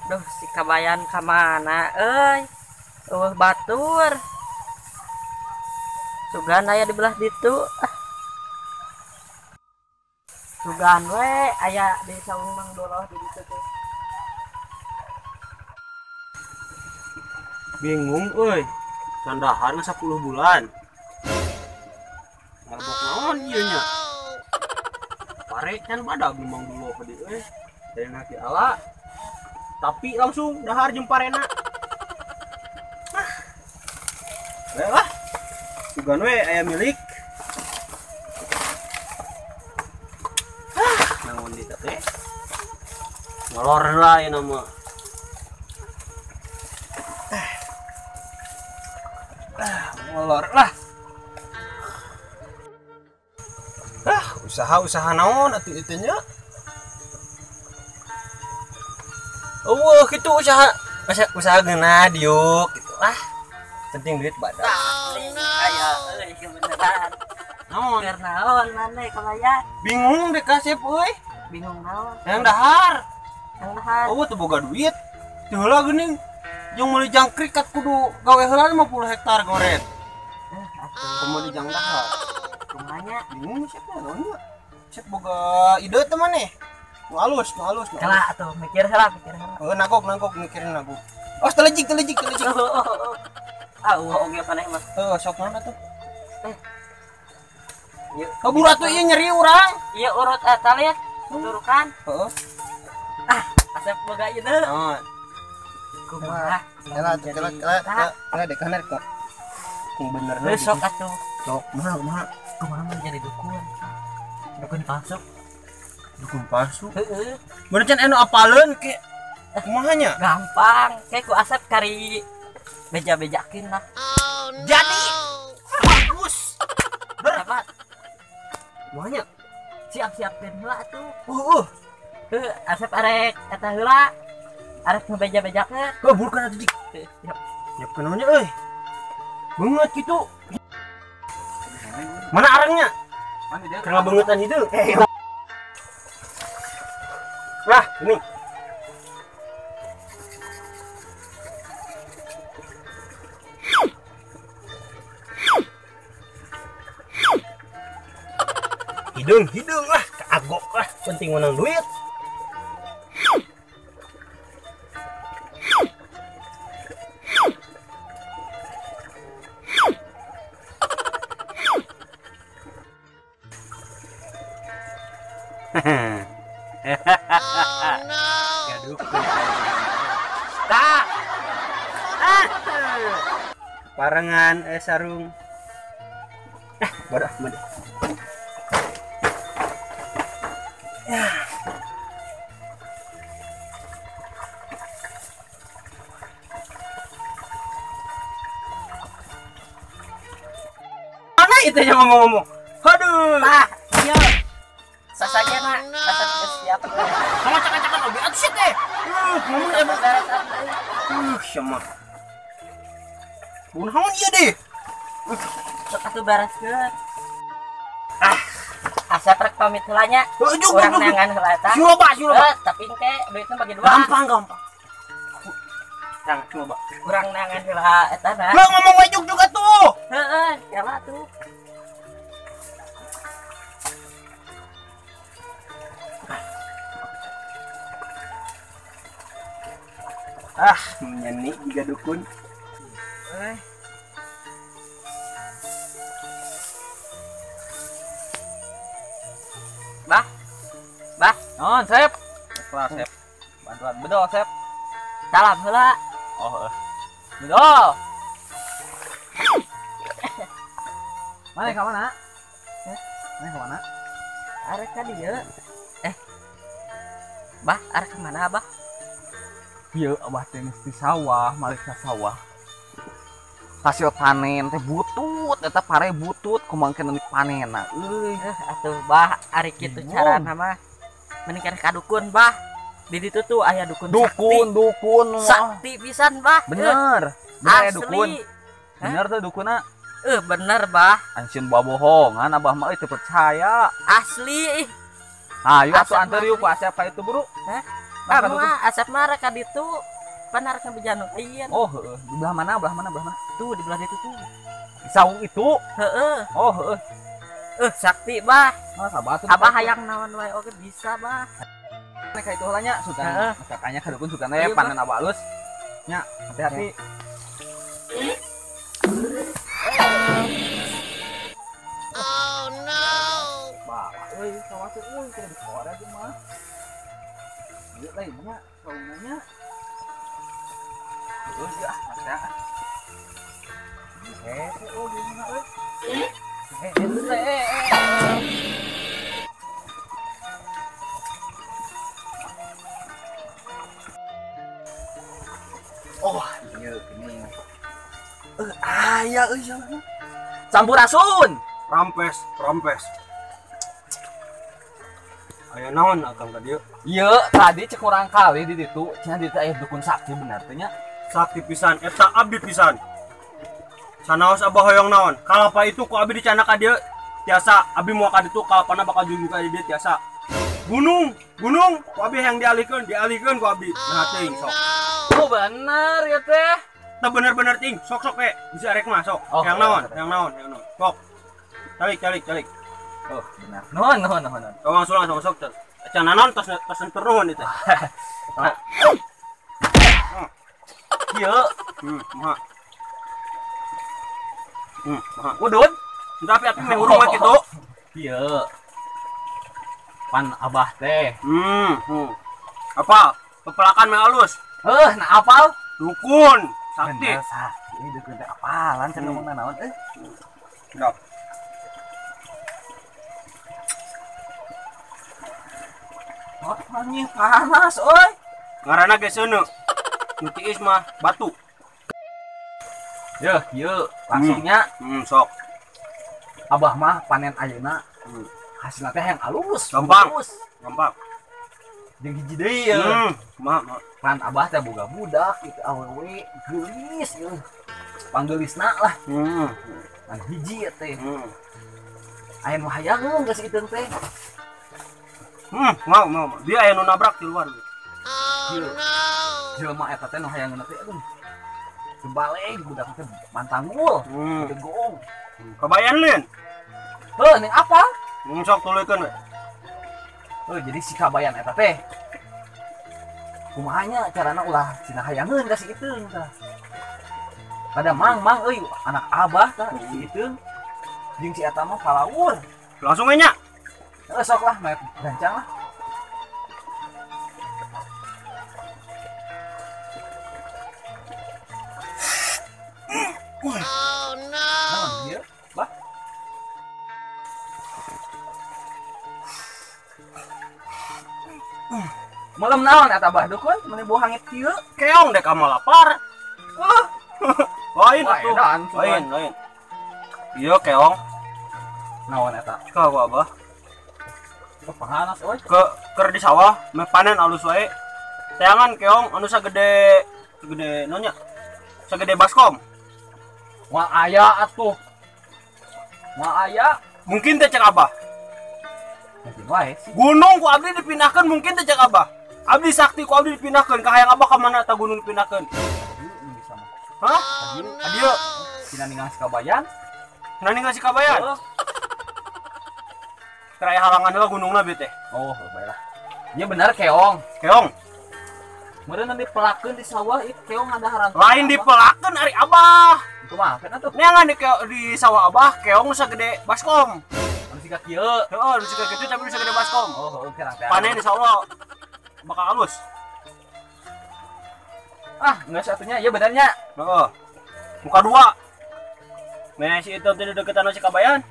Duh, si kabayan kamana euy? Eueuh batur. Sugan aya di belah ditu. Sugan we aya di saung Mang Doloh di ditu teh. Bingung euy. Can dahar 10 bulan. Marbok naon ieu nya? Pare can badag Mang Doloh ka dieu euy. Dari nanti ala. Tapi langsung dahar jeung parena. Ah. Lah. Sugan we aya milik. Ah, naon di teh? Ngalor lah ieu nama. Ah, ngalor lah. Ah, usaha-usaha naon atuh ieu teh nya? Oh, gitu usaha usaha geuna diuk gitu ah. Penting duit badak. Oh, no. Aya euy kebeneran. Naon? Keur naon maneh kabayan? Bingung deh kasep euy. Bingung naon? Yang dahar. Yang dahar. Oh, teu boga duit. Teu heula geuning jeung meuli jangkrik kat kudu gawe heula 50 hektar goret. Atuh meuli jang dahar. Kumaha nya? Bingung siapa naon nya? Siap boga ide teh maneh? Nu halus, nu halus. Kela atuh mikir heula, mikir heula. Heuh, nagok, nagok mikirin nagok. Oh, telejik, telejik, telejik. Ah, eueuh oge maneh mah. Heuh, sok naon atuh? Ieu kabur atuh ieu nyeri urang. Ieu urut eta liat, turukan. Heeh. Ah, asep boga ide. Naon? Kumaha? Kela, kela, kela, kela dekaner kok. Ku bener na. Sok atuh. Sok, kumaha, kumaha? Kumaha mun jadi dukun? Dukun palsu. Dukun palsu? Heeh. Bener can anu apaleun ke kumaha nya? Gampang, ke ku asep kari beja-bejakeun lah. Oh, no. Jadi bagus. Dapat. Kumaha nya? Siap-siapkeun heula atuh. Heuh. Heuh, asep arek eta heula. Arek ngebeja-bejakeun. Heuh, burukan atuh dik. Siap. Nyiapkeun naon nya euy? Beungeut kitu. Mana arangnya? Keur ngabeungeutan hideung. Nah, ini. Hidung, hidung lah, kagok lah, penting menang duit. Oh, no. Tak. Parengan sarung. Bodoh, bodoh. Ya. Mana itu yang ngomong-ngomong? Aduh. Pak, iya. Sasagena, asap siap. Kamu cakap-cakap oge atuh sih teh. Ngomong emang. Sama. Kunaon ieu deh? Sok atuh bereskeun. Ah, asap rek pamit heula nya. Urang neangan heula eta. Si loba, si loba. Tapi engke duitna bagi dua. Gampang, gampang. Tang, coba. Urang neangan heula eta na. Lah ngomong we juk juga tuh. Heeh, heula tuh. Ah, nyeni juga dukun. Bah. Bah. Non, Sep. Kelas, Sep. Bantuan bedol, Sep. Salam heula. Oh, bedol. Mana ka mana? Mana ka mana? Arek ka dieu. Bah, arek ka mana, Bah? Ieu abah teh geus di sawah, malik ka sawah. Hasil panen teh butut, eta pare butut kumaha engke panenna euy. Atuh bah, ari kitu carana mah. Mending ka dukun, bah. Di ditu tuh aya dukun dukun, sakti. Dukun sakti pisan, bah. Bener. Bener dukun. Bener tuh dukunna. Bener, bah. Anjeun bohongan abah mah euy teu percaya. Asli ih. Ayo atuh anteur yuk ku Asep ka itu, Bro. Hah? Bah, asap mah rek ka ditu. Pan arek ngabejaan lain. Oh, heeh. Di belah mana? Belah mana? Belah mana? Tuh di belah ditu tuh. Di saung itu. Heeh. Oh, heeh. Sakti bah. Ah, sabar tuh. Abah hayang naon wae oge bisa bah. Nek ka itu heula nya, sugan. Katanya ka dukun sugan teh panen abah alus. Nya, hati-hati. Oh no. Bah, euy, sawah teh euy teh dikore ieu mah. Ieu lain nya, saungna nya. Euy, ah, masa. Hese euy gimana euy. Hese. Oh, iya gini. Aya euy salah. Sampurasun. Rampes, rampes. Aya naon akang ka dieu? Ieu tadi cek urang kali di ditu, cenah di ditu aya dukun sakti bener teh nya. Sakti pisan, eta abdi pisan. Sanaos abah hoyong naon? Kalapa itu ku abdi dicanak ka dieu tiasa, abdi moal ka ditu kalapana bakal junjung ka dieu tiasa. Gunung, gunung ku abdi hayang dialihkeun, dialihkeun ku abdi. Nah teuing sok. Oh bener ya teh. Teu bener-bener ting, sok-sok we, bisa arek mah sok. Oh, yang naon, yang naon, yang naon. Sok. Calik, calik, calik. Oh, benar. Nuhun, nuhun, nuhun. Oh, langsung langsung sok. Acan naon tos tos nuhun ieu teh. Ieu, kumaha? Kumaha? Udun? Tapi api meh urung we kitu. Ieu. Pan abah teh. Apa? Pepelakan meh alus. Heuh, nah apal? Dukun. Sakti. Bener, sakti. Ini dukun teh apalan cenah ngomongna naon euy. Sedap. Oh, anjing panas euy. Ngaranna ge seuneu. Nu tiis mah batu. Yeuh, ieu langsungnya. Sok. Abah mah panen ayeuna. Hasilna teh yang alus. Gampang. Gampang. Jeung hiji deui ye. Kumaha? Pan abah teh boga budak kitu awewe geulis ieu. Panggeulisna lah. Pan hiji teh. Aya nu hayangeun ka si Iteung teh. Mau mau. Dia aya nu nabrak di luar. Oh no. Jelema eta teh nu hayangeun teh aduh. Dibalik budak teh mantanggul. Degong. Kabayan lin. Heuh, ning apa? Sok tuluykeun we. Oh, jadi si kabayan eta teh kumaha nya carana ulah cina hayangeun ka si Iteung tah. Pada mang-mang euy anak abah tah si Iteung jeung si eta mah palaur. Langsung we nya. Heuh sok lah meh gancang lah. Oh no. Naon ieu? Bah. Malam naon eta bah dukun meni bau hangit kieu? Keong dek ka lapar. Lain atuh. Lain, lain. Ieu keong. Naon eta? Ka ku abah. Oh, panas euy. Ke keur di sawah meh panen alus wae. Teangan keong anu sagede segede naon nya? Sagede baskom. Moal aya atuh. Moal aya. Mungkin teh cek abah. Mungkin wae sih. Gunung ku abdi dipindahkeun mungkin teh cek abah. Abdi sakti ku abdi dipindahkeun ka hayang abah ka mana eta gunung dipindahkeun? Bisa mah. Hah? Adieu. Cina ninggal si Kabayan. Cina ninggal si Kabayan. Heeh. Teu aya halangan heula gunungna bieu teh. Oh, baiklah. Ieu bener keong. Keong. Meureun nanti pelakeun di sawah ieu keong ngadaharan. Lain dipelakeun ari abah. Itu mah kan atuh. Neangan di sawah abah keong sagede baskom. Anu siga kieu. Heeh, anu siga kitu tapi sagede baskom. Oh, oke lah. Panen insyaallah bakal halus. Ah, enggak satunya, ya benernya. Heeh. Muka dua. Meh si itu teh deketan si Kabayan.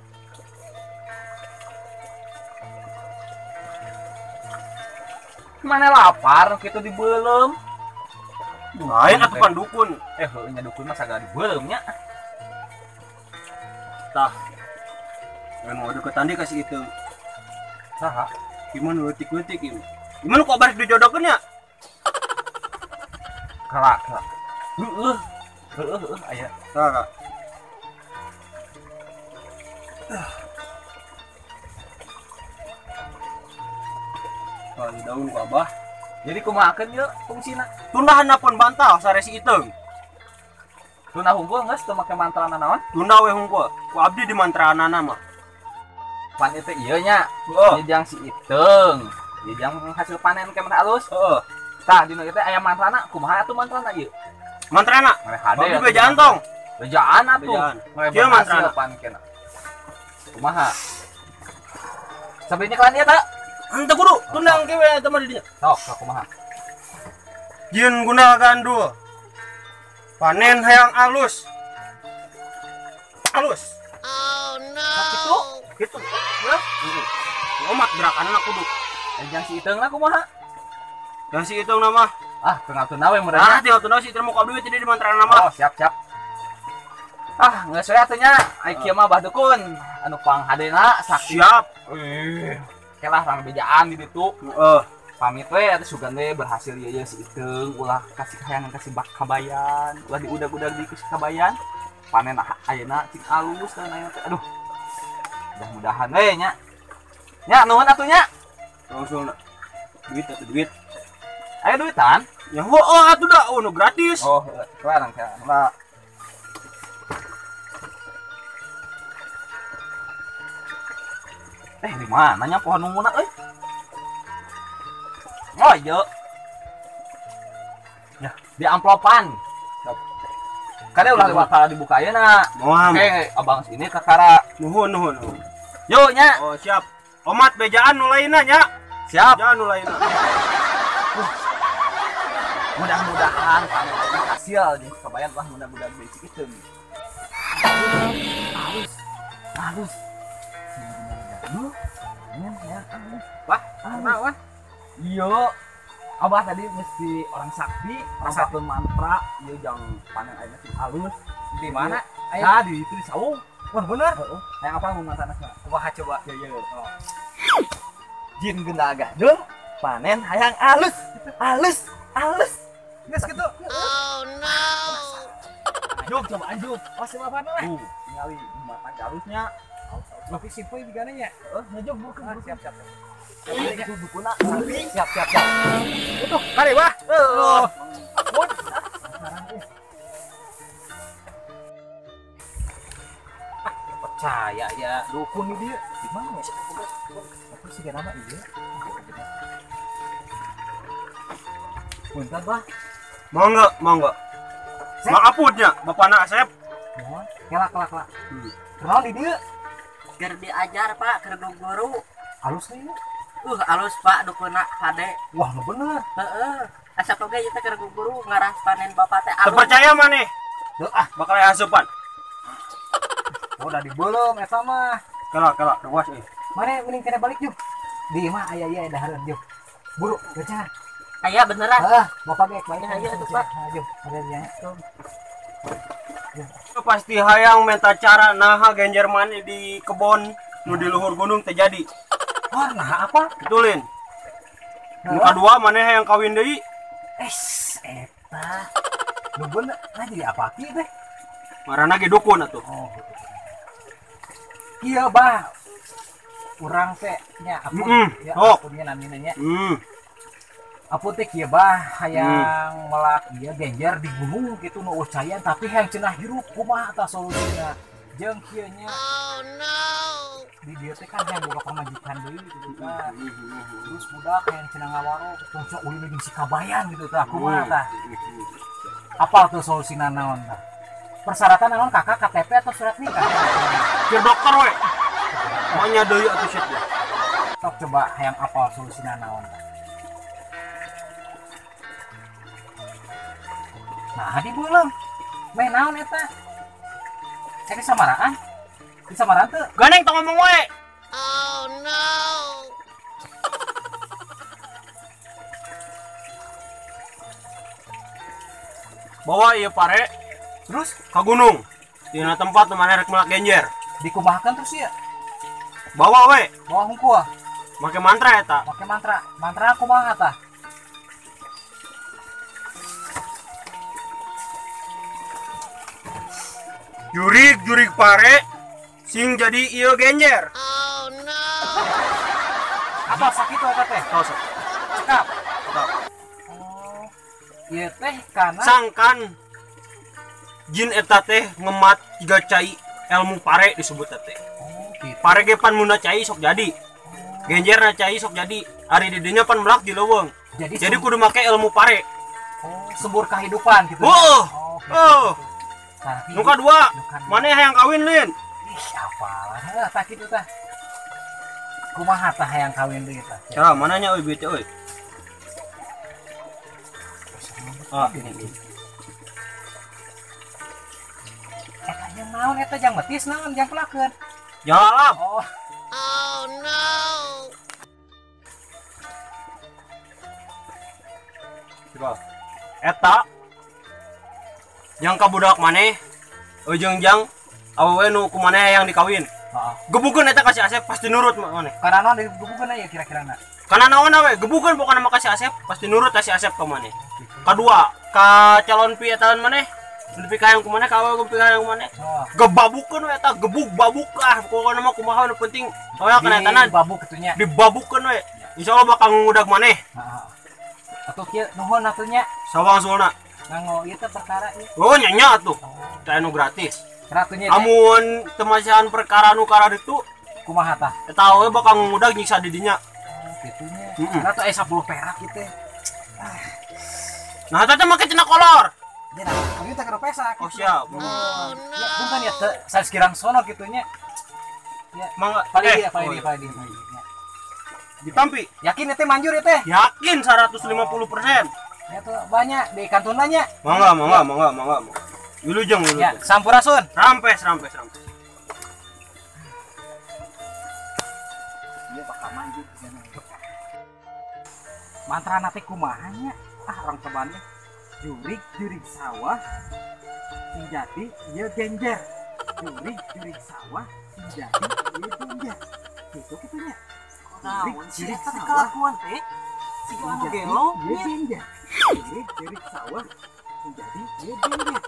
Mana lapar kitu dibeuleum. Lain atuh pan dukun. Heuh nya dukun mah sagala dibeuleum nya. Tah. Mun mau deketan deui ka si itu. Saha? Gimana leutik-leutik ieu? Gimana kok balik dijodohkeun nya? Kala, kala. Heueuh. Heueuh, heueuh aya. Saha? Kali daun ku abah. Jadi kumahakeun ieu fungsina? Tunda handapeun bantal sare si Iteung. Tunda hungkul geus teu make mantrana naon? Tunda we hungkul. Ku abdi di mantraanana mah. Pan ieu teh ieu nya. Heeh. Ieu jang si Iteung. Ieu jang hasil panen ke mana alus. Heeh. Tah dina ieu teh aya mantrana, kumaha atuh mantrana ieu? Mantrana? Hade abdi bejaan tong. Bejaan atuh. Kieu mantrana. Pan kena. Kumaha? Sampai nyekelan ieu teh. Henteu kudu, tundang ke we eta mah di dinya. Sok, sok kumaha? Jieun gundal gandul. Panen hayang alus. Alus. Oh no. Kitu. Kitu. Heeh. Ngomat gerakanna kudu. Jang si Iteung lah kumaha? Jang si Iteung mah. Ah, tinggal tunda we meureun. Ah, tinggal tunda si Iteung mau ka abdi we teh di mantrana mah. Oh, siap, siap. Ah, geus we atuh nya. Ai kieu mah Bah Dukun anu panghadena sakti. Siap. Kelah rang bejaan di ditu. Heeh. Pamit we atuh sugan we berhasil ieu ye si Iteung ulah kasih kayangan kasih bak kabayan, ulah diudag-udag di kasih kabayan. Panen ayeuna cing alus dan ayeuna teh. Aduh. Mudah-mudahan we nya. Nya nuhun atuh nya. Langsung duit atuh duit. Aya duitan? Ya heueuh atuh da nu gratis. Oh, kelarang kelarang. Di mana nya pohon nunguna euy? Oh, iya. Ya, di amplopan. Kade ulah lewat para dibuka ayeuna. Oke, abang sini kakara. Nuhun, nuhun. Yo nya. Oh, siap. Omat bejaan nu lainna nya. Siap. Bejaan nu lainna. Mudah-mudahan panen ayeuna hasil jeung kabayan lah mudah-mudahan basic itu. Halus. Halus. Wah, nah, wah. Iya. Abah tadi mesti orang sakti, orang satu mantra, ieu jang panen ayeuna sing halus. Di mana? Nah, di itu di saung. Wah, bener. Heeh. Hayang apa mun mantrana? Kumaha coba? Iya, iya. Oh. Jin gendal gandul, panen hayang alus. Alus, alus. Geus kitu. Oh no. Anjuk coba anjuk. Oh, si bapana lah. Ningali mata galusnya. Tapi simpul digana nya. Heeh, ngejuk bukan. Siap, siap. Itu dukuna. Siap, siap, siap. Itu kare wah. Heeh. Percaya ya dukun ini dia. Di mana ya? Aku sih nama dia. Punten, Bah. Mangga, mangga. Maaputnya Bapana Asep. Mohon. Kelak, kelak, kelak. Kenal di dia. Keur diajar Pak, keur guru. Alus nih. Alus Pak dukuna hade. Wah, nu bener. Heeh. Asa oge ieu teh keur guru ngarah panen bapak teh alus. Terpercaya maneh? Heuh ah, bakal aya asupan. Oh, udah dibeuleum eta mah. Kelak, kelak, ruas euy. Mane mending kena balik juk. Di imah aya ieu dahareun juk. Buru, geus. Aya beneran. Heeh, bapak ge baik. Aya atuh Pak. Juk, ada dia. Pasti hayang minta cara naha genjer mani di kebon nu di luhur gunung terjadi. Wah, nah apa? Betulin. Nu kadua maneh hayang kawin deui. Es, eta. Nu bener, nah jadi apa ki teh? Marana ge dukun atuh. Oh. Iya, Bah. Urang teh nya apun ya, apunnya namina nya. Apun teh kieu Bah, hayang melak ieu genjer di gunung gitu nu ucayan tapi hayang cenah hirup kumaha tah solusina. Jeung kieu nya. Oh no. Di dieu teh kan hayang boga pamajikan deui gitu kan. Terus budak hayang cenah ngawaro tong sok ulin jeung si kabayan gitu tah kumaha tah. Apa tuh solusina naon tah? Persyaratan naon kakak KTP atau surat nikah? Keur dokter we. Maunya deui atuh sieun. Sok coba hayang apal solusina naon tah. Nah, di beuleum. Meh naon eta? Cek di samaraan. Di samaraan teu. Ganeng tong ngomong we. Oh no. Bawa ieu pare terus ka gunung. Dina tempat nu maneh rek melak genjer. Dikumahakeun terus ieu. Bawa we. Bawa hungkul. Make mantra eta. Make mantra. Mantra kumaha tah? Jurig-jurig pare sing jadi ieu genjer. Oh no. Apa sakit eta teh? Tos. Cekap. Cekap. Ieu teh kana sangkan jin eta teh ngemat tiga cai ilmu pare disebut teh. Oh, gitu. Pare ge pan muna cai sok jadi. Genjerna cai sok jadi. Ari di dinya pan melak di leuweung. Jadi kudu make ilmu pare. Oh, sembur kehidupan gitu. Oh. Oh. Gitu. Oh. Nah, nu kadua, maneh hayang kawin lin? Ih, apalah heuh tah kitu tah. Kumaha tah hayang kawin deui tah? Cara mananya euy bete euy. Ah, ini. Eta jeung naon eta jang metis naon jang pelakeun? Jalalap. Oh. Oh no. Coba. Eta yang ka budak maneh ujung jang awewe nu ku maneh yang dikawin. Heeh. Gebukeun eta ka si Asep pasti nurut maneh. Karena naon digebukeun aya kira-kirana? Karena naon we gebukeun pokona mah ka si Asep pasti nurut ka si Asep ka maneh. Kadua, ka calon pi eta maneh nu dipikayang ku maneh ka awewe dipikayang ku maneh. Oh. Gebabukeun we eta gebuk babuk ah pokona mah kumaha nu penting soalnya kana etana babuk kitu nya. Dibabukeun we. Insyaallah bakal ngudag maneh. Heeh. Atuh kieu nuhun atuh nya. Sawang sulna. Nganggo ieu teh perkara ieu. Oh nya atuh. Teh anu gratis. Ratunya amun teu perkara nu karaditu kumaha tah? Eta we bakal ngudag nyiksa di dinya. Oh, kitu nya. Ratu aya 10 perak kieu teh. Nah, eta teh make cenah kolor. Ya nah, abdi teh keur pesak. Oh, siap. Oh no. Ya, bukan ya teh sanes kirang sono kitu nya. Ya, mangga paling dia, paling dia. Ditampi. Yakin teh manjur ya teh? Yakin 150%. Ya tuh banyak di kantun nanya. Mangga, mangga, mangga, mangga. Wilujeng, wilujeng. Ya, sampurasun. Rampes, rampes, rampes. Dia bakal manjur Mantra nate kumaha nya? Ah, orang tebannya. Jurig, jurig sawah. Sing jati ieu genjer. Jurig, jurig sawah. Sing jati ieu genjer. Gitu kitu nya. Jurig, jurig sawah. Kelakuan teh. Si anu gelo ieu genjer. Jurig, jurig sawah. Sing jati ieu genjer.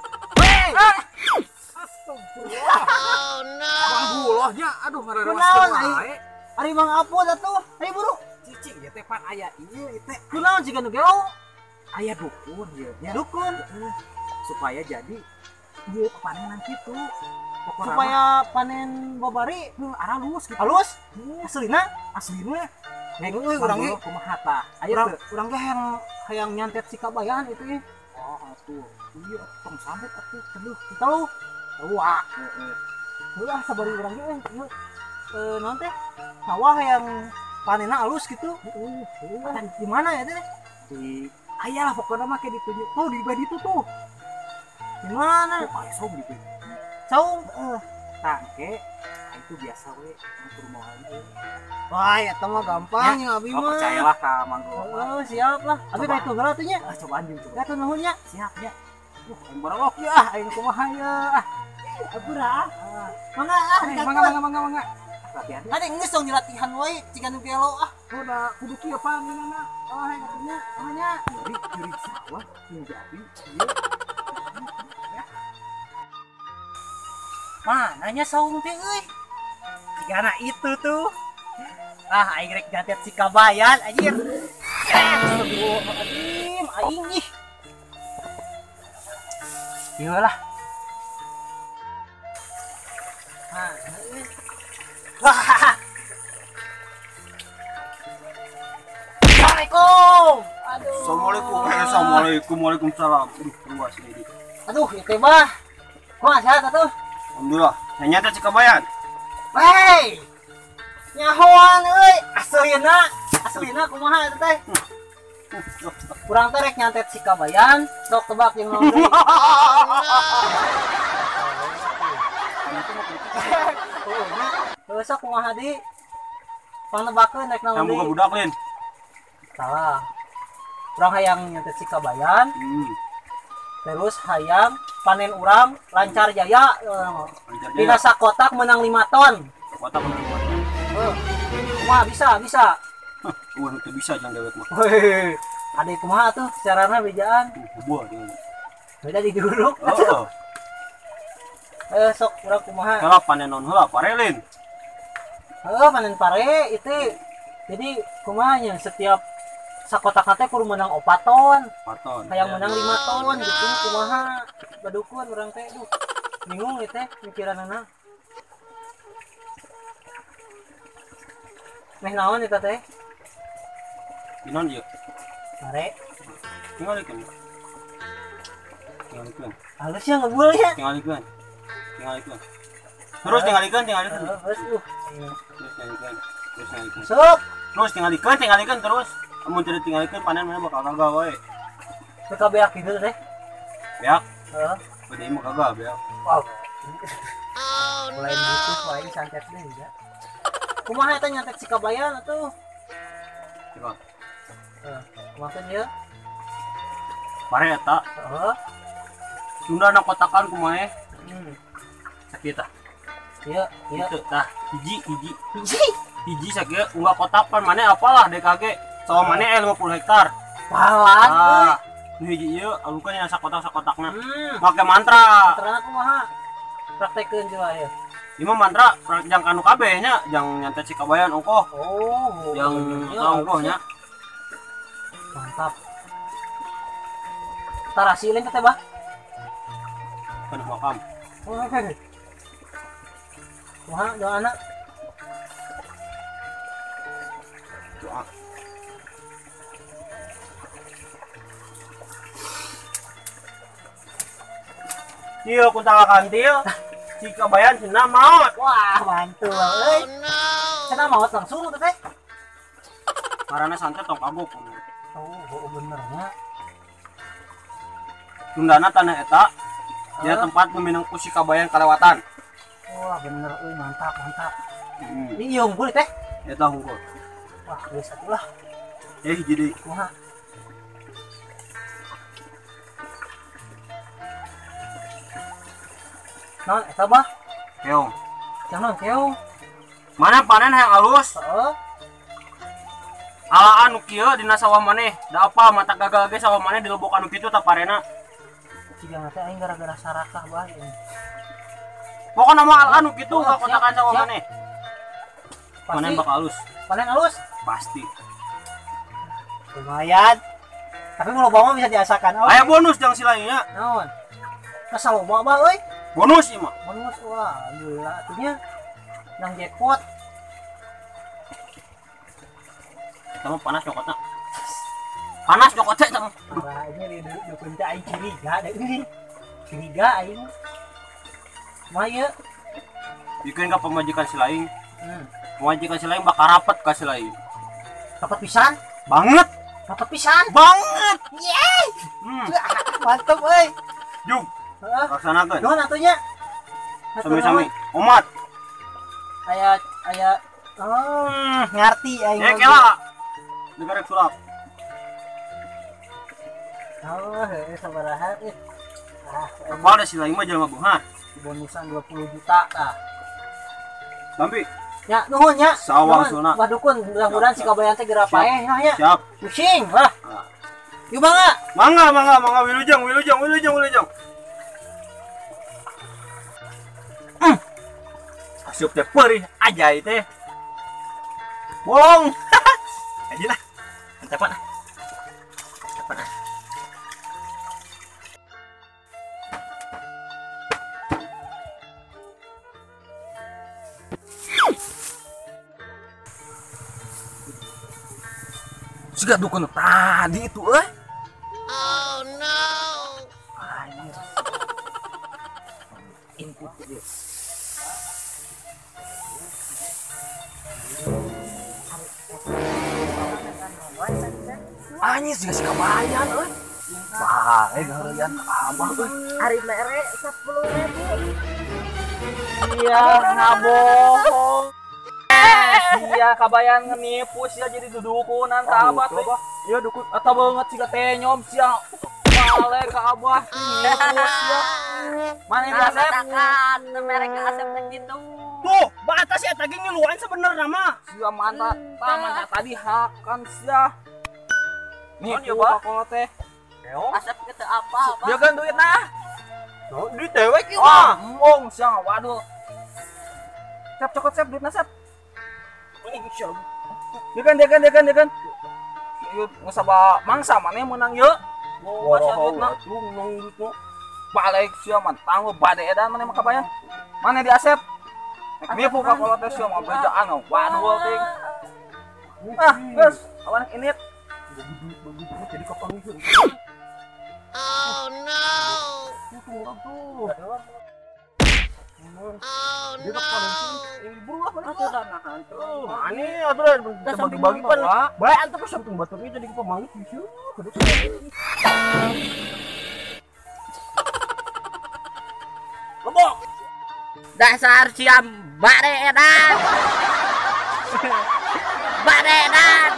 Astagfirullah. Oh no. Panggulohnya aduh ngarewas wae. Ari Mang Apud atuh, ari buru. Cicing ieu teh pan aya ieu teh. Kunaon jiga nu gelo? Aya dukun ieu nya. Dukun supaya jadi ieu panenan kitu. Supaya panen babari aralus kitu. Halus? Aslina? Aslina. Euy urang ge kumaha tah? Aya teu. Urang ge hayang nyantet si kabayan itu ih. Oh atuh. Ieu tong sampe atuh teluh. Teluh. Wah, heeh. Heuh sabari urang ge ieu naon teh? Sawah yang panenna alus gitu. Heeh. Di mana ya teh? Di aya lah pokokna mah ke ditunjuk. Tuh di badi itu tuh. Di mana? Oh, aya saung di ditu. Saung? Heeh. Tangke itu biasa we ke rumah ieu. Wah, eta mah gampang ya, abi mah. Percayalah ka Mang Golo. Heeh, siap lah. Abi ka itu heula atuh nya. Ah, cobaan jeung coba. Atuh nuhun nya. Siap nya. Aing barok ya ah, aing kumaha ya ah. Abura ah. Mangga ah, mangga mangga mangga mangga. Latihan. Ada geus dong latihan wae ciga nu gelo ah. Udah kudu kieu panginana. Oh, hayang atuh nya. Mangga. Jurig, jurig sawah sing jadi ieu. Mananya saung teh euy? Cigana itu tuh. Ah, aing rek nyantet si kabayan anjir. Astagfirullahaladzim, aing ih. Ieu lah. Wah. Assalamualaikum. Aduh. Assalamualaikum. Assalamualaikum. Waalaikumsalam. Aduh, luas ini. Aduh, ieu teh mah. Kumaha sehat atuh? Alhamdulillah. Nyantet si kabayan. Wey. Nyahoan euy, aslina. Aslina kumaha eta teh? Kurang teh rek nyantet si kabayan, sok tebak jeung naon deui. Heuh sok kumaha di? Pangnebakeun rek naon deui? Yang boga budak lin. Salah. Urang hayang nyantet si kabayan. Terus hayang panen urang lancar jaya. Dina sakotak menang 5 ton. Kotak menang 5 ton. Kumaha bisa, bisa. Urang teu bisa jang dewek mah. Heuh. Ade kumaha tuh carana bejaan? Buah dia. Beda di guruk. Oh. Sok urang kumaha? Kalau panen naon heula pare lin. Heuh, panen pare itu. Jadi kumaha nya setiap Sakotakna teh kudu menang 4 ton. 4 ton. Hayang menang 5 ton gitu kumaha. Badukun urang teh duh. Bingung ieu teh mikiranana. Meh naon eta teh? Naon ieu? Mare. Tingalikeun. Tingalikeun. Halus ya ngebul ya. Tingalikeun. Tingalikeun. Terus tingalikeun, tingalikeun. Terus Terus tingalikeun. Terus tingalikeun. Sok. Terus tingalikeun, tingalikeun terus. Amun teu ditinggalikeun panen mana bakal gagal we. Teu beak kitu teh. Beak? Heeh. Bade mah gagal beak. Wow. Oh, no. Lain butuh lain santet deui ya. Kumaha eta nyantet si Kabayan atuh? Coba. Heeh, kumaha ieu? Pare eta. Heeh. Sunda na kotakan kumaha? Sakieu tah. Ieu, ieu. Kitu tah, hiji hiji. Hiji. Hiji sakieu unggah kotakan maneh apalah DKG. Sawah maneh 50 hektar. Palan euy. Nu hiji ieu alukeun nya sakotak-sakotakna. Make mantra. Mantrana kumaha? Praktekeun coba ieu. Ieu mah mantra jang kanu kabeh nya, jang nyantet si Kabayan ongkoh. Oh, jang ongkoh nya. Mantap. Tarasi lain teh, Bah. Penuh makam. Kumaha doana? Doa. Iya, kuntal kantil. Si Kabayan cenah maot. Wah, mantul euy. Cenah maot langsung teh. Karena santet tong kagok. Oh, bener nya. Sundana tanah eta dia tempat meminang ku si Kabayan kalewatan. Wah, bener euy, mantap, mantap. Ini ieu unggul teh. Eta unggul. Wah, geus atuh lah. Hiji deui. Kumaha? Naon eta bah? Keong. Jangan keong. Mana panen hayang alus? Heeh. Alaan nu kieu dina sawah maneh. Da apa mata gagal ge sawah maneh dilebokan nu kitu tah parena. Ciga teh aing gara-gara sarakah bah ieu. Pokona mah alaan nu kitu ngakotakan sawah maneh. Panen bakal alus. Panen alus? Pasti. Lumayan. Tapi mun loba mah bisa diasakan. Oh. Aya bonus jang si lainnya. Naon? Masa loba bah euy? Bonus ieu mah. Bonus wah, alhamdulillah atunya nang jackpot. Eta mah panas nyokotna. Panas nyokotna eta mah. Wah, ini dukun teh aing curiga da euy. Curiga aing. Kumaha ieu? Bikeun ka pamajikan si lain. Pamajikan si lain bakal rapet ka si lain. Rapet pisan? Banget. Rapet pisan? Banget. Yeay. Mantap euy. Jug. Laksanakeun. Nuhun atuh nya. Sami-sami. Omat. Aya aya ngarti aing. Ya kela. Negara sulap. Oh, heuh sabaraha euy. Ah, apa ada si lain mah jelema beunghar. Bonusan 20 juta tah. Tampi. Ya, nuhun nya. Sawang suna. Wah dukun, mudah-mudahan si Kabayan teh geura paeh lah nya. Siap. Pusing lah. Yuk mangga. Mangga, mangga, mangga wilujeng, wilujeng, wilujeng, wilujeng. Asup teh perih aja teh. Bolong. Aja lah. Tepat. Tepat. Siga dukun tadi itu euy. Oh no. Anjir. Input dia. Anjir siga si Kabayan euy. Bae gareyan abah euy. Ari mere 10.000. Iya, ngabohong. Iya, Kabayan ngenipu sia jadi dudukunan ka abah teh. Iya dukun eta banget siga tenyom sia. Bale ka abah nipu sia. Mana yang Asep? Katakan mere ka Asep teh kitu. Tuh, batas ya tadi ngiluan sebenarnya mah. Sia mantap, mantap tadi hakan sia. Nipu ka teh. Asep kitu apa, Abah? Dia kan duit nah. Tuh, duit dewek ieu mah. Embung sia, waduh. Sep cokot sep duitna sep. Dia kan. Ieu ngusaba mangsa maneh meunang ieu. Loba sia duitna. Tuh menang duitna. Balik sia mah tangguh bade edan maneh mah kabayan. Maneh di Asep. Nipu ka kolot teh sia mah bejaan waduh ting. Ah, geus, awan init. Jadi kapanggih. Oh no. Tuh. Oh no. Mane atuh bagi-bagi pan. Bae antuk ke samping batur ieu jadi pamanggih kieu. Lebok. Dasar siam bare edan. Bare edan.